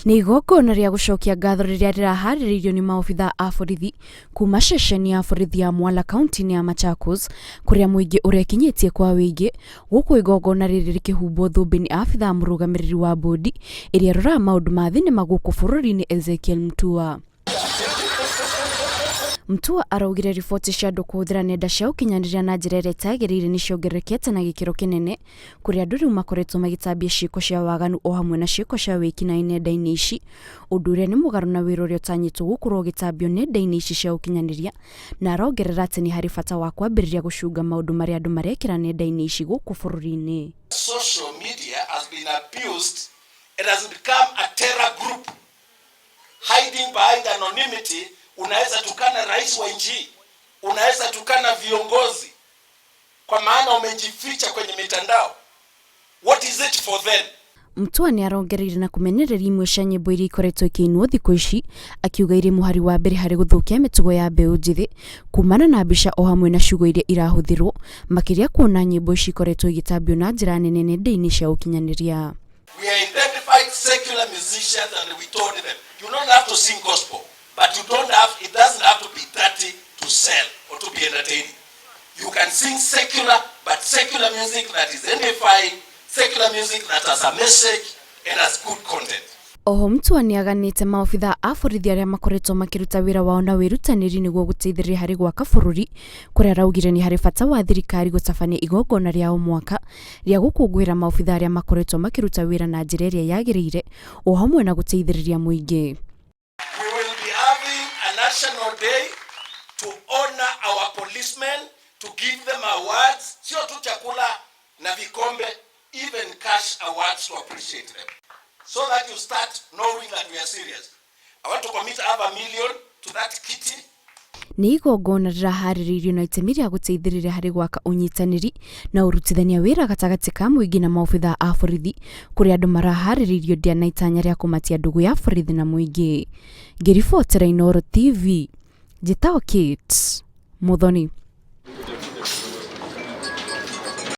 Nĩ igongona rĩa gũcokia ngatho rĩrĩa rĩraharĩrĩirio nĩ maobithaa a borithi kuma ceceni ya borithi ya Mwala kaunti-inĩ ya Machakos kũrĩa mũingĩ ũrekinyĩtie kwa wĩingĩ gũkũ igongona rĩrĩ rĩkĩhumbwo thũmbĩ nĩ abithaa mũrũgamĩrĩri wa bodi ĩrĩa ĩroraga maũndũ ma thenema gũkũ bũrũri-inĩ Ezekiel Mutua. Mutua araugire riboti cia andũ kũhũthĩra nenda cia ũkinyanĩria na njĩra ĩrĩa ĩtagĩrĩire nĩ ciongererekete na gĩkĩro kĩnene kũrĩa andũ rĩu makoretwo magĩtambia ciĩko cia waganu o hamwe na ciĩko cia wĩkinaĩ nenda-inĩ ici, ũndũ ũrĩa nĩ mũgarũ na wĩra ũrĩa ũtanyĩtwo gũkorwo ũgĩtambio nenda-inĩ ici cia ũkinyanĩria, na arongerera atĩ nĩ harĩ bata wa kwambĩrĩria gũcunga maũndũ marĩa andũ marekĩra nenda-inĩ ici gũkũ bũrũri-inĩ. Social media has been abused and has become a terror group hiding behind anonymity. Unaweza tukana rais wa nchi, unaweza tukana viongozi, kwa maana umejificha kwenye mitandao. What is it for them? Mutua nĩ arongereire na kũmenereria imwe cia nyĩmbo iria ikoretwo ikĩinwo thikũ ici, akiuga irĩ mũhari wa mbere harĩ gũthũkia mĩtugo ya mbeũ njĩthĩ kumana na mbica o hamwe na ciugo iria irahũthĩrwo, makĩria kuona nyĩmbo ici ikoretwo igĩtambio na njĩra nene nenda-inĩ cia ũkinyanĩria. We identified secular musicians and we told them, you don't have to sing gospel, but you don't have, it doesn't have to be dirty to sell or to be entertaining. You can sing secular, but secular music that is edifying, secular music that has a message and has good content. Oho Mutua nĩaganĩte maobithaa a borithi arĩa makoretwo makĩruta wĩra wao na wĩrutanĩri nĩguo gũteithĩrĩria harĩ gwaka bũrũri, kũrĩa araugire nĩ harĩ bata wa thirikari gũtabania igongona rĩa o mwaka rĩa gũkũngũĩra maobithaa arĩa makoretwo makĩruta wĩra na njĩra ĩrĩa yagĩrĩire o hamwe na gũteithĩrĩria mũingĩ. We will be having a national day to honor our policemen, to give them awards, sio tu chakula na vikombe, even cash awards to appreciate them. So that you start knowing that we are serious. I want to commit half a million to that kitty. Nĩ igongona rĩraharĩrĩirio na itemi rĩa gũteithĩrĩria harĩ gwaka ũnyitanĩri na ũrutithania wĩra gatagatĩ ka mũingĩ na maobithaa a borithi kũrĩa andũ maraharĩrĩirio ndĩa na itanya rĩa kũmatia ndũgũ ya borithi na mũingĩ. Ngĩribotera Inooro TV, njĩtagwo Kate Muthoni.